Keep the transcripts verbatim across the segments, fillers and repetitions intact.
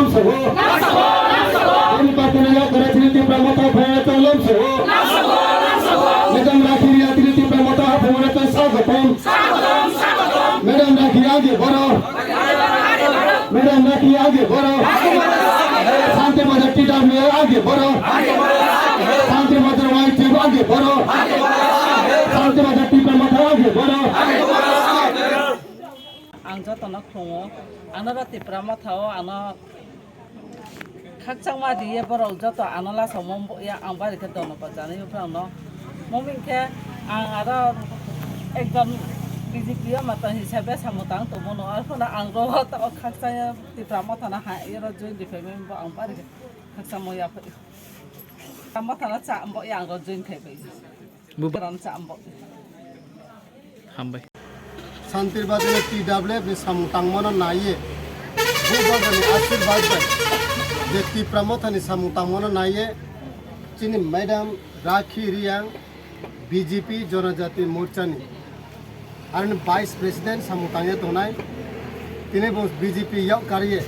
lamsogo. Bini party no yakarwi chini Tipra Motha phaiya chwng lamsogo. Madam Rakhi Reang chini Tipra Motha phaiya chwng sagotom. Madam Rakhi age boro. Madam Rakhi age boro. Shanti Bazar T W A age boro. Shanti Bazar Y T F age boro. Shanti Bazar Tipra Motha age boro. Ang jotono khulungo. Ano ro Tipra Motha o ano khakchangma riye borok joto ano lasa omo ya ang bari khe dono bajanai borokno. Muming khe ang aro ekjon B J P o mata hisabe samung tang tongmano. Arphono ang ro ta o khakchang Tipra Motha no ha ero join di phaimani bo ang bari khe khakchangma ya phai. Tipra Motha no cha bo ya ang ro join khai bai. Bubagrano cha bo. Hambai. Shanti Bazar ni T W F ni samung tangmano naiye, Bubagrani ashirbad bai je Tipra Motha ni samung tangmano naiye, chini Madam Rakhi Reang B J P Jonojati Morcha ni aroni Vice President samung tangye tongnai, tini bo B J P yok kariye,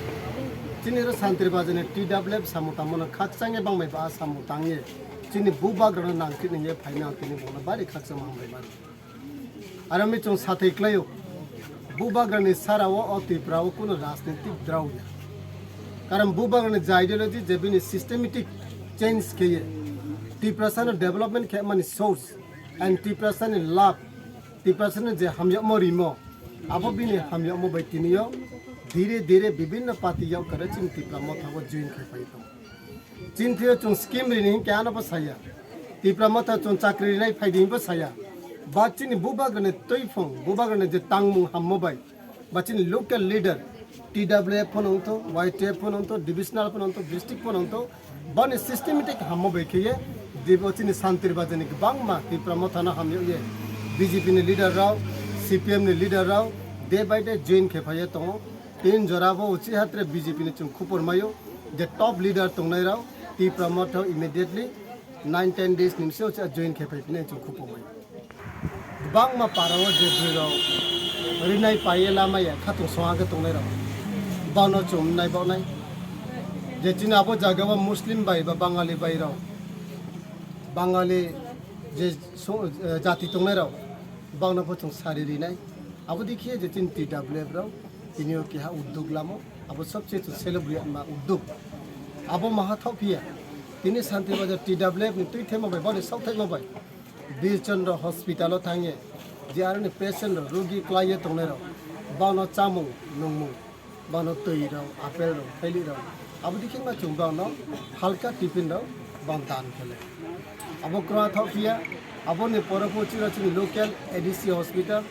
chini ro Shanti Bazar ni T W F samung tangmano khakchangye bangbai ba samung tangye, chini Bubagrano nangkhe ningye phaina tini bono bari khakchangma hambai mano. Aro mi chwng sathai khlaio, Bubagrani sara o, o Tripura o kuno rajnitik drao ya. Karon Bubagrani je ideology je bini systematic change kheye, Tiprasano development khe mani source and Tiprasani love, Tiprasani je hamyakmo rimo, abo bini hamyakmo bai tiniyo dire dire bibinno party yok kare chini Tipra Motha o join khai pai tongo. Chini thwiyo chwng scheme rini hinkhe ano bo saya. Tipra Motha chwng chakri rinai phaidi hinbo saya. Ba chini Bubagrani twiphwng, Bubagrani je tangmung hammo bai. Ba chini local leader, T W F phano wngtho, Y T F phano wngtho, divisional phano wngtho, district phano wngtho. Boni systematic hammo bai kheye, dibo chini Shantir Bazar ni kwbangma Tipra Motha no hamyokye. B J P ni leader rok, C P M ni leader rok, day by day join khe phaiye tongo. Tin jora bo uchi hatre B J P ni chwng khupor maio je top leader tongnai rok Tipra Motha immediately nine ten days ni bisi uchi join khe phai phine chwng khupor maio. Kwbangma para o je bwrwi rok rinai paiye lama ya khatung song age tongnai rok bono chwng nai bawnai je chini abo jaga o Muslim bai ba Bangali bai rok Bangali je so-, eh, jati tongnai rok bangno bo chwng sari rinai. Abo dikhe je chini T W F rok tini o keha uddog lamo, abo sobse chwng celebrate ma uddog. Abo maha thok phiya, tini Shantir Bazar T W F ni twi thema bai, boni sok thema bai Bir Chandra hospital o thangye je aroni patient rok, rugi klaiye tongnai rok, bangno chamung nungmung, bangno twi rok, apple rok, thailik rok, abo dikhe ma chwng bangno halka tiffin rok bang dan khe le. Abo kwrwng thok phiya, aboni pore pho chini, chini local A D C hospital,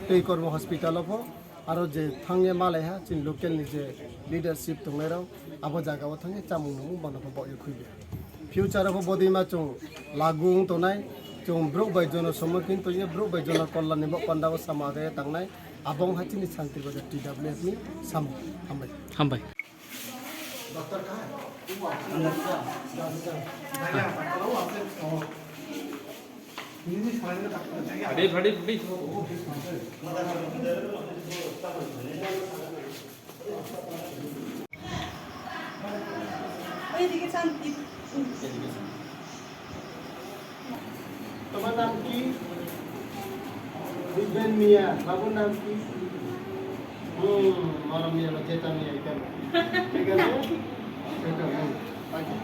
tei kormo hospital o pho, aro je thangye malaiha chini local ni je leadership tongnai rok, abo jaga o thangye chamung nungmung bangno pho baoh ye khulya. Future o pho bodima chwng lagu wng tongnai, chwng borok bai jono somokhin tongya, borok bai jono kollan ni bo panda o sama gaya tangnai, abo wng ha chini Shantir Bazar T W F ni samung. Hambai. Hambai. Doctor कहाँ है? वो आपसे अंदर का। डॉक्टर। भैया, डॉक्टर वो आपसे, ओ। नहीं, नहीं, सामने डॉक्टर है। फटी, फटी, फटी। ওইদিকে চান। তোমার নাম কি? বিবেন মিয়া। বাবুর নাম কি? হুম, মরম মিয়া বা জেতা মিয়া এখানে। ঠিক আছে? এটা, হুম। আচ্ছা।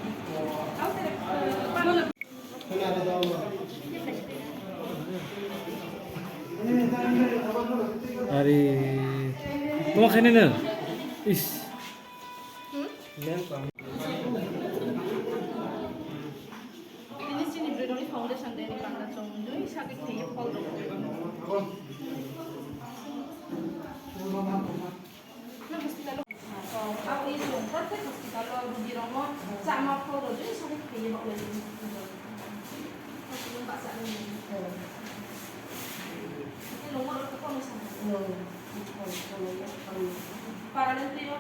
Are, tamo khainai no? Is. Tini chini bwrwi rokni foundation day ni panda chwng nwi sagwi thwiwi phol rwkha. Nang hospital o, ah, aboni chwng protek hospital o rugi rokno chama phol rwdi sagwi thwiwi baklai di. Hospital bachani. Nungma rok kono sana. Paralel twi o.